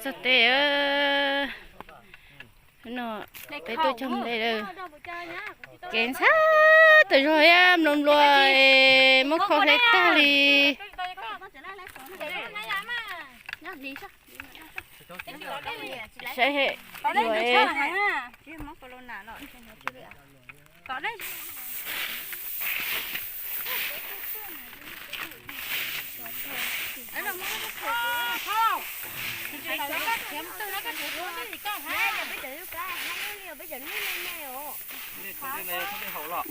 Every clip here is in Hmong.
Txog teb no, peb tuaj cog nplej lawm. Kev ntxhab tas zog thiab, nplua nplua, muab kho hle tag li. Saib,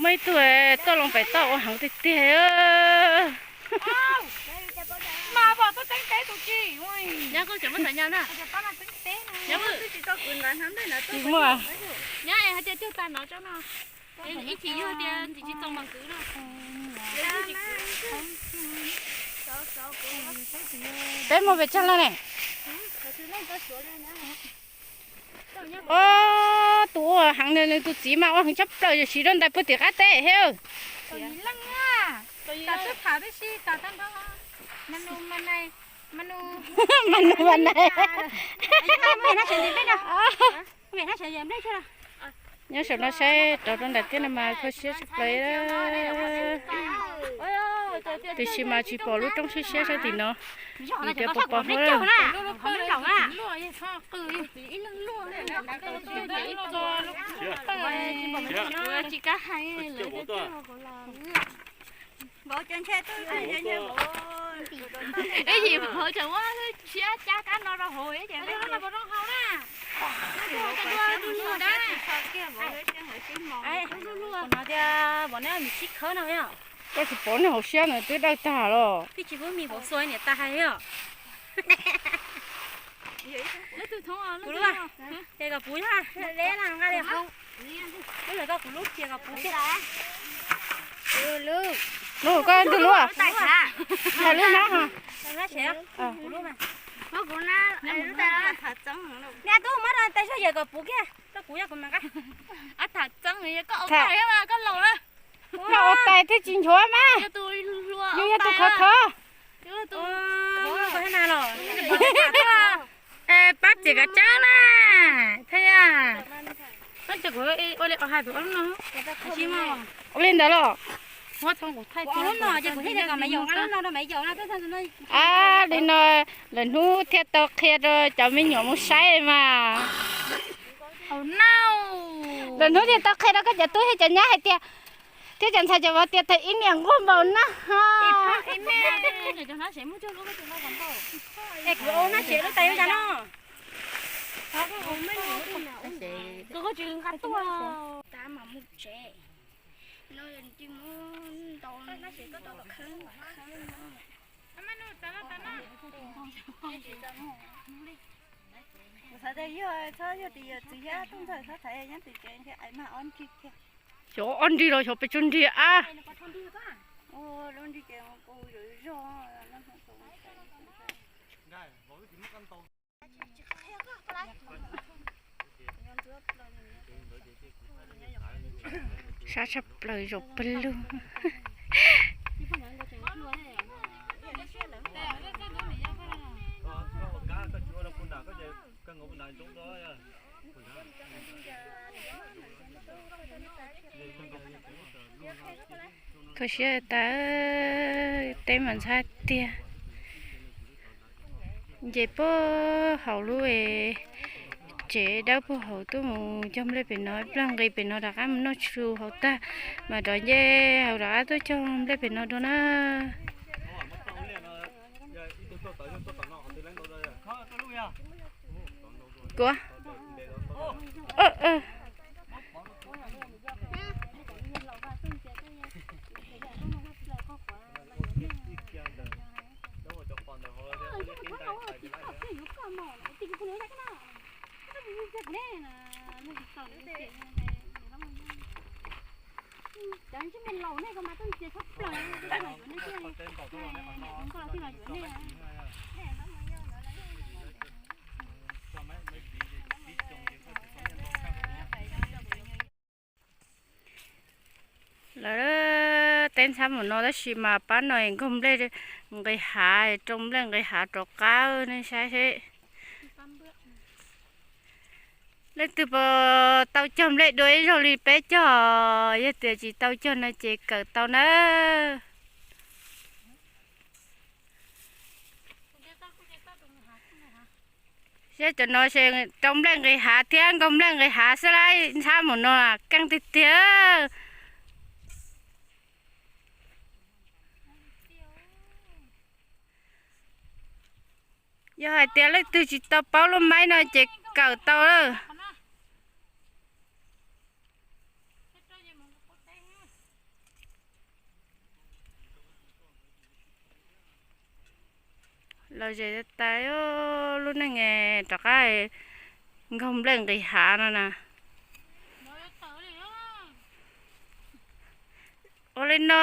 muaj ib tug tuaj loo pem toj ua heev tiag tiag. Tsis muaj. Peb muaj pes tsawg leej ne? Ob tug ua heev, nws tus txiv mas ua heev tshaj plaws, siv rau ntais puag tim qab teb thiab. Mas nus mas nais. Nyob saum no saib rov rau nram tiaj no mas kho siab tshaj plaws. Tiam sis mas tsis pom lub roob siab siab sab tim no, vim tias pos pos huab. Ib yim vauv tseem muab siab cab kab no rau hauv ces no tias vauv neb mus sib khawb no. Koj tsis pom nws hauv siab ntawd twb dawj tag los. Twb tsis pub mis vauv xuas niam tas hais os. Kuv lub, ces kom puv nyob, le na nqa li. Lub yog koj, kuv lub ces kom puv kiag. Lub koj ntug lub. Hais lub nab ho. Kuv lub mas. Niag tub muab rau tais zog yawm kom puv kiag, koj kuv yog kuv mas nqa. Tham txeeb, koj ua tais thiaj tsis nchuav mas. Yus yog tus khov khov. Pab txiav kav tsawb na. Thiab, ua li ntawd los. Ab, li no lawm hnub thiaj tau qhia rau cov me nyuam mus saib mas. Lawm hnub thiaj tau qhia rau koj cov tub thiab cov nyab hais tias, thiab cov ntxhais cov vauv tias thaum ib niam nquag npaum na. Kuv xav tias yog txhob yog tias yog txiv yab tub ntxawg txhob thaiv nyob tim tsev ntshe ais mag ob nrig thiab. Xyov ob nrig los xyov pes tsawg nrig ab. Lub nrig ces kuv zog zog. Sab tshaj plaws zaum pawg lug. Kho siab tas, teb mas ntxhab tiag. Nce puag hauv lub tsev dawb puag hauv tuaj mus cog nplej pem no, ib pliag nqis pem no rov qab mus noj tshis hauv tag mas rov nce hauv rov qab tuaj cog nplej pem no dua na. Kuv Lawv teb ntxhab mus no tab sis mas pab no nkaug nplej nqis hav, rau nplej nqis hav rov qab nej saib seb. Leej twg puas tau cog nplej dua ib zaug li peb cog, yog tias tsis tau cog no ces kawm tau na. Saib cov no es rau nplej nqis hav thiab nkaug nplej nqis hav xwb lauj, ntxhab mus no keej tiag tiag. Yog hais tias leej twg tsis tau paub lub maib no ces kawm tau lawm. Lom zem tas tas lub neej rov qab nkaug nplej nqis hav no na. Ua li no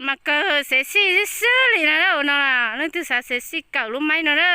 mas kawg xev xij xwb xwb li no na, ua no leej twg xav xev xij kawm lub maib no na.